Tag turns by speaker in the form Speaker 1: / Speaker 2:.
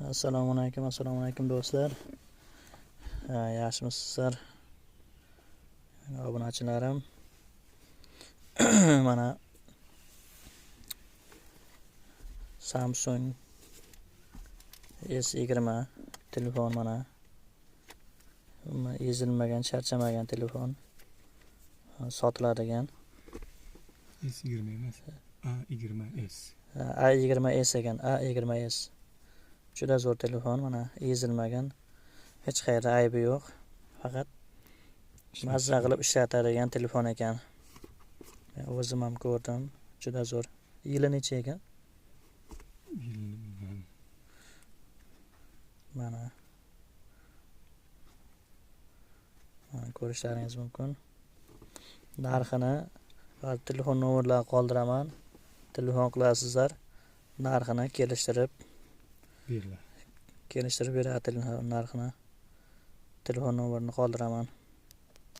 Speaker 1: Assalomu alaykum, assalomu alaykum do'stlar. Yaxshimisizlar? Obunachilarim. Mana Samsung S20 telefon mana. Ezilmagan, charchamagan telefon. Sotiladigan.
Speaker 2: S20 emas. A20s.
Speaker 1: A20s ekan, A20s. Juda zo'r telefon, mana ezilmagan. Hech qayerda aybi yo'q. Faqat mazza qilib ishlatadigan telefon ekan. Men o'zim ham ko'rdim, juda zo'r. Yili necha ekan?
Speaker 2: Bilmiyorum.
Speaker 1: Mana. Mana ko'rishlaringiz mumkin. Narxini va telefon nomerlarini qoldiraman. Telefon qilasizlar, narxini kelishtirib
Speaker 2: beriladi.
Speaker 1: Kelishtirib beradi telefon narxini. Telefon nomerini qoldiraman.